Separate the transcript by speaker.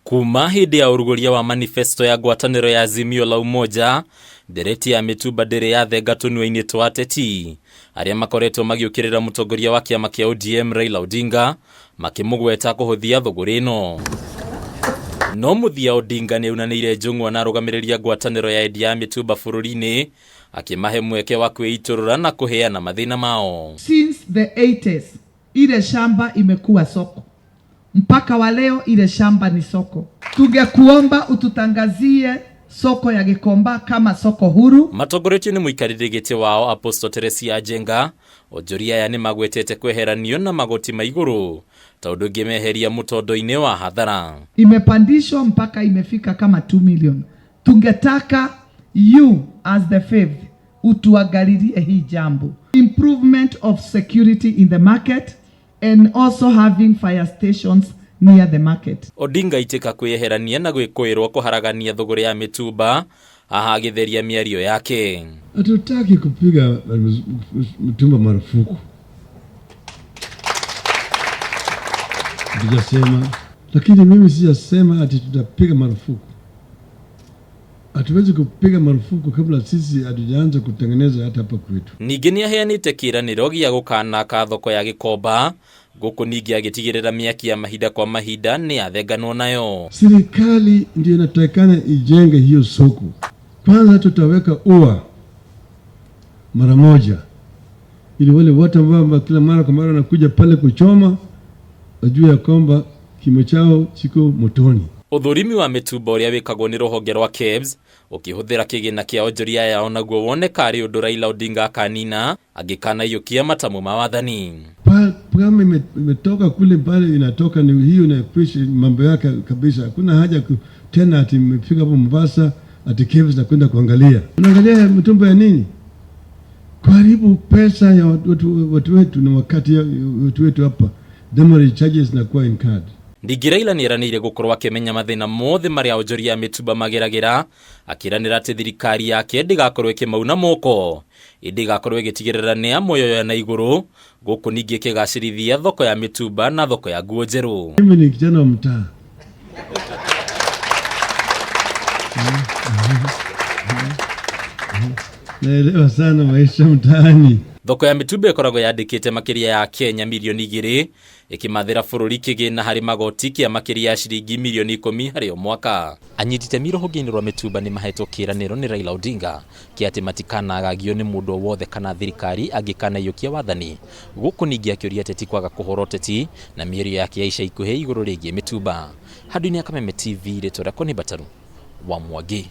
Speaker 1: Kuma hĩndĩ ya ũrugũria wa manifesto ya ngwatanĩro ya Azimio la Umoja, ndereti ya mĩtumba ndĩrĩ yathenga tũnua-inĩ twa ateti arĩa makoretwo magĩũkĩrĩra mũtongoria wa kĩama kĩa ODM Raila Odinga makĩmũgweta kũhũthia thũgũrĩ ĩno. No mũthia Odinga nĩ aunanĩire njũng'wa na arũgamĩrĩri a ngwatanĩro ya endia a mĩtumba bũrũri-inĩ akĩmahe mweke wa kwĩitũrũra na kũheana mathĩna mao.
Speaker 2: Since the 80s ile shamba imekuwa soko mpaka wa leo ile shamba ni soko. Tungekuomba ututangazie soko ya Gikomba kama soko huru.
Speaker 1: Matongoretio nĩ mũikarĩri gĩtĩ wao Apostle Teresia Njenga, onjoria aya nĩ magwetete kweheranio na magoti ma igũrũ ta ũndũ ũngĩmeheria mũtondo-inĩ wa hathara.
Speaker 2: Imepandishwa mpaka imefika kama 2 million. Tungetaka you as the fifth utuangalilie hii jambo. Improvement of security in the market and also having fire stations near the market.
Speaker 1: Odinga itĩka kwĩyeherania na gwĩkũĩrwo kũharagania thũgũrĩ ya mĩtumba haha agĩtheria mĩario yake.
Speaker 3: Hatutaki kupiga mtumba marufuku, hatujasema, lakini mimi sijasema ati tutapiga marufuku. Hatuwezi kupiga marufuku kabla sisi hatujaanza kutengeneza hata hapa kwetu.
Speaker 1: Ningĩ nĩaheanĩte kĩĩranĩro gĩa gũkanaka thoko ya Gĩkomba gũkũ ningĩ agĩtigĩrĩra mĩaki ya mahinda kwa mahinda nĩ yathenganwo nayo.
Speaker 3: Serikali ndio inatakikana ijenge hiyo soko. Kwanza tutaweka ua mara moja, ili wale wote ambao kila mara kwa mara wanakuja pale kuchoma wajue ya kwamba kimo chao chiko motoni.
Speaker 1: Ũthũrimi wa mĩtumba ũrĩa wĩkagwo nĩ rũhonge rwa KEBS ũkĩhũthĩra kĩgĩna kĩa onjoria aya onaguo woneka arĩ ũndũ Raila Odinga akanina angĩkanaiyũkia matamu ma wathani.
Speaker 3: Kama imetoka kule mbali inatoka ni hiyo inakwisha mambo yake kabisa. Hakuna haja tena ati imefika hapo Mombasa ati KEBS na kwenda kuangalia. Unaangalia mtumba ya nini? Kuharibu pesa ya watu wetu na wakati ya watu wetu hapa. Demurrage charges na kuwa incurred.
Speaker 1: Ningĩ Raila nĩeranĩire gũkorwo akĩmenya mathĩna mothe marĩa onjoria a mĩtumba mageragĩra, akĩranĩra atĩ thirikari yake ndĩgakorwo ĩkĩmauna moko, ĩndĩ ĩgakorwo ĩgĩtigĩrĩra nĩ yamoyoya na igũrũ, gũkũ ningĩ ĩkĩgacĩrithia thoko ya mĩtumba na thoko ya nguo njerũ.
Speaker 3: Mimi ni kijana wa mtaa. Naelewa sana maisha mtaani.
Speaker 1: Thoko ya mĩtumba ĩkoragwo yandĩkĩte makĩria ya Kenya mirioni igĩrĩ ĩkĩmathĩra bũrũri kĩgĩna harĩ magoti kĩa makĩria ya ciringi mirioni 10 harĩ o mwaka. Anyiti itemi rũhonge-inĩ rwa mĩtumba nĩ mahetwo kĩĩranĩro nĩ Raila Odinga kĩa atĩ matikanagagio nĩ mũndũ o wothe kana thirikari angĩkanaiyũkia wathani. Gũkũ ningĩ akĩũria ateti kwaga kũhũra ũteti na mĩario yake ya ica ikuhĩ igũrũ rĩgiĩ mĩtumba. Handũ-inĩ ya Kameme TV, rĩtwa rĩakwa nĩ Mbataru wa Mwangi.